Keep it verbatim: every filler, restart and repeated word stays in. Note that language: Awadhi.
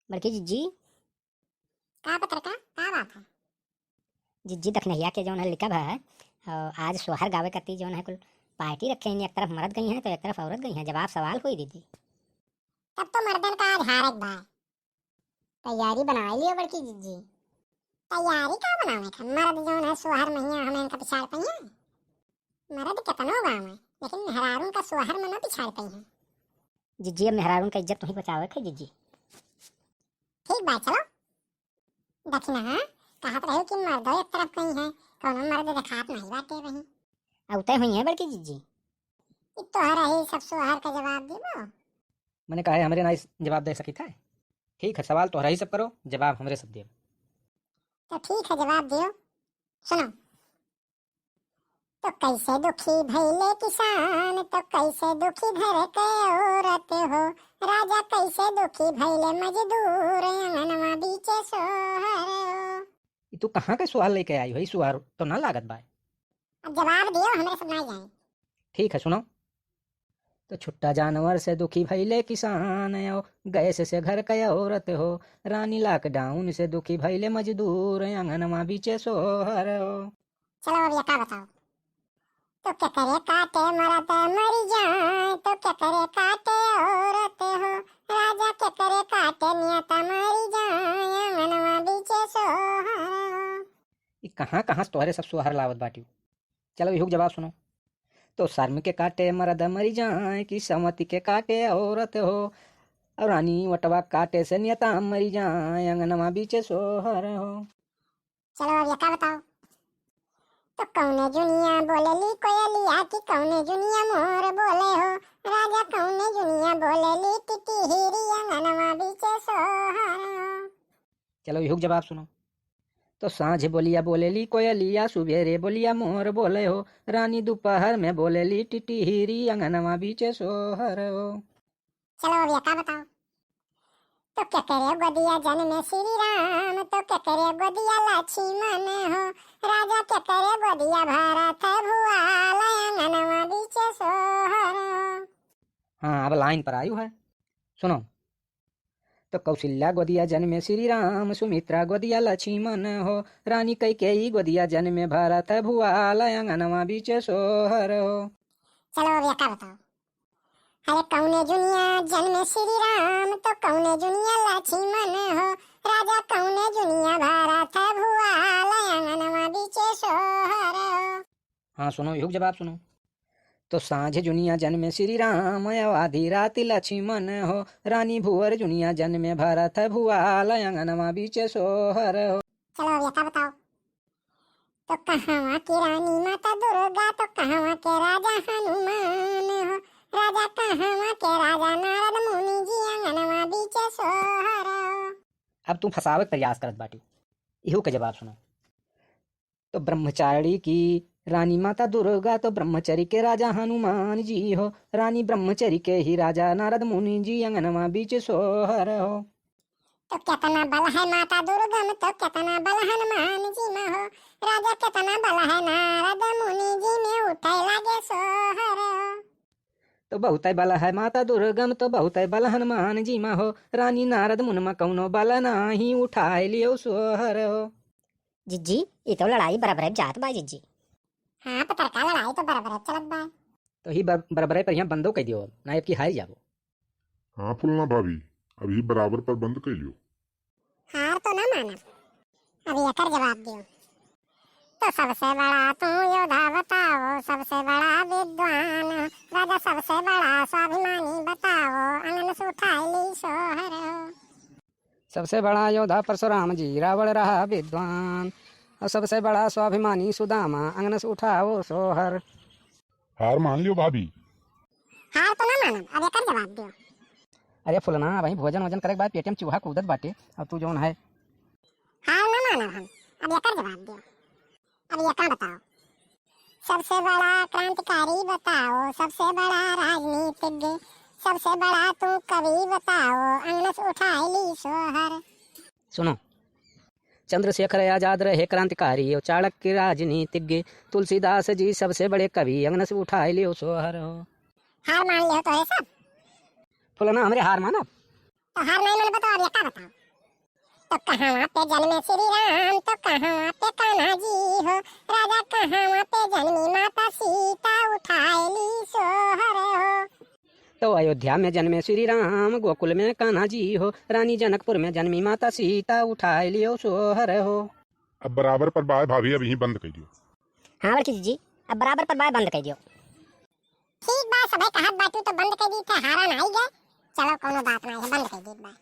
बड़की जिज्जी। का पतरका, का बात है? जिज्जी, दखिनहिया के जौन है लिखा भा है, और आज सोहर गावे कती जौन है कुल पार्टी रखे हैं, एक तरफ मर्द गई हैं तो एक तरफ औरत गई हैं, जवाब सवाल होई दीदी। तब तो मर्दन का आज हारक बा। तैयारी बनाई लियो बड़की जिज्जी। तैयारी का बनावे खान, मर्द जौन है सोहर महिया हमें इनका पिछाड़ पइहें। मर्द केतनो गावे, लेकिन मेहरारून का सोहर में ना पिछाड़ पइहें। जिज्जी, अब मेहरारून का इज्जत तुही बचावे के जिज्जी। ठीक बा, चलो। दखिनहा, कहत रहे कि मर्दो एक तरफ गई है, कौनो मर्द देखात नहीं बाटे वहीं। अब तय हुई है बड़की जिज्जी। ई तोहरा ही सब सोहर का जवाब दीबो। मने कहा है, हमरे ना इस जवाब दे सकित है। ठीक है, सवाल तोहरा ही सब करो, जवाब हमरे सब देब। तो ठीक है, जवाब दियो। सुनो। तो कैसे दुखी भइले किसान, तो कैसे दुखी घर के औरत हो, राजा कैसे दुखी भइले मजदूर, अंगनवा बीचे सोहर हो। ई तू कहाँ के सोहर लेके आई हो? ई सोहर तो ना लागत बा। अब जवाब दियो, हमरे सब ना जाए। ठीक है, सुनो। तो छुट्टा जानवर से दुखी भइले किसान हो, गैस से घर के औरत हो, रानी लॉकडाउन से दुखी भइले मजदूर, अंगनवा बीचे सोहर हो। चलो अब ये का बताओ। तो केकरे काटे मरद मरी जाए, तो केकरे काटे औरत हो, राजा केकरे काटे नियता मरी जाए, अंगनवा बीचे सोहर हो। ई कहाँ कहाँ से तोहरे सब सोहर लावत बाटियो? चलो इहू के जवाब सुनो। तो शर्म के काटे मरद मरी जाए, कि समति के काटे औरत हो, और रानी वटवा काटे से नियता मरी जाए, अंगनवा बीचे सोहर हो। चलो अब ये का बताओ। तो कौने जुनिया बोलेली कोयलिया, कि कौने जुनिया मोर बोले हो, राजा कौने जुनिया बोलेली टिटिहिरी, अंगनवा बीचे सोहर हो। चलो इहू के जवाब सुनो। तो साँझ बोलिया बोलेली कोयलिया, सुबेरे बोलिया मोर बोले हो, रानी दोपहर में बोलेली टिटिहिरी, अंगनवा बीचे सोहर हो। चलो अब ये का बताओ। तो केकरे गोदिया जन्मे श्री राम, तो केकरे गोदिया लक्ष्मण हो, राजा केकरे गोदिया भरत भुआल, अंगनवा बीचे सोहर हो। हाँ, अब लाइन पर आयु है, सुनो। तो कौशल्या गोदिया जन्मे श्री राम, सुमित्रा गोदिया लक्ष्मण हो, रानी कैकेयी गोदिया जन्मे भरत भुआल, अंगनवा बीचे सोहर हो। चलो अब ये का बताओ। अरे कौने जुनिया जन्मे श्री राम, तो कौने जुनिया लक्ष्मण हो, राजा कौने जुनिया भरत भुआल, अंगनवा बीचे सोहर हो। हाँ सुनो, इहू के जवाब सुनो। तो साँझ जुनिया जन्मे श्री राम, अवधी राति लक्ष्मण हो, रानी भुवर जुनिया जन्मे भरत भुआल, अंगनवा बीचे सोहर हो। चलो अब ये का बताओ। तो कहवा की रानी माता दुर्गा, तो कहवा के राजा हनुमान हो, राजा कहवा के राजा नारद मुनि जी, अंगनवा बीचे सोहर हो। अब तू फंसावे के प्रयास करत बाटी, इहू के जवाब सुनो। तो ब्रह्मचारी की रानी माता दुर्गा, तो ब्रह्मचारी के राजा हनुमान जी हो, रानी ब्रह्मचारी के ही राजा नारद मुनि जी, अंगनवा बीचे सोहर हो। तो केतना बल है माता दुर्गा में, तो केतना बल हनुमान जी में हो, राजा केतना बल है नारद मुनि जी में, उठे लागे सोहर हो। तो बहुतै बल है माता दुर्गा में, तो बहुतै बल हनुमान जी में हो, रानी नारद मुनि में कौनो बल नाही, उठाए लियो सोहर हो। जिज्जी, ई तो लड़ाई बराबर जात बा जिज्जी। हाँ पतरका, लड़ाई तो बराबर चलत बा। तो ही बर-, बराबर पर यहाँ बंदो कह दियो, ना अब की हार जाबो। हाँ फुलना भाभी, अब ही बराबर पर बंद कर लियो। हार तो ना मानब, अब एकर जवाब दियो। तो सबसे बड़ा तू योद्धा बताओ, सबसे बड़ा विद्वान, राजा सबसे बड़ा स्वाभिमानी बताओ, अंगन से उठाई ली सोहर हो। सबसे बड़ा योद्धा परशुराम जी, रावण रहा विद्वान, और सबसे बड़ा स्वाभिमानी सुदामा, अंगन से उठाओ सोहर। हार मान लियो भाभी। हार तो ना मानब, अब एकर जवाब दियो। अरे फुलना, अबहीं भोजन वोजन करे के बाद पेटे में चूहा कूदत बाटे, और तू जौन है। हार ना मानब हम, अब एकर जवाब दियो। अब ये का बताओ, सबसे बड़ा क्रांतिकारी बताओ, सबसे बड़ा राजनीतिज्ञ, सबसे बड़ा तू कवि बताओ, अंगन से उठाई ली सोहर। सुनो, चंद्रशेखर आजाद रहे क्रांतिकारी और चाणक्य राजनीतिज्ञ, तुलसीदास जी सबसे बड़े कवि, अंगन से उठाई लियो सोहर हो। हार मान लियो तो है सब। फुलना, हमरे हार मानब? तोहार नाहीं मनबो तो अब एका बताओ। तो कहवा पे जन्मे श्री राम, तो कहवा पे कान्हा जी हो, राजा कहवा पे जन्मी माता सीता, उठाए ली सोहर हो। तो अयोध्या में जन्मे श्री राम, गोकुल में कान्हा जी हो, रानी जनकपुर में जन्मी माता सीता, उठाए लियो सोहर हो। अब बराबर पर बाय भाभी, अब यहीं बंद कइ दियो। हाँ बड़की जीजी, अब बराबर पर बाय बंद कइ दियो। ठीक बा, सभे कहत बाटू तो बंद कइ दी थे, हारा ना आई गए। चलो कौनो बात ना है, बंद कइ दी बाय।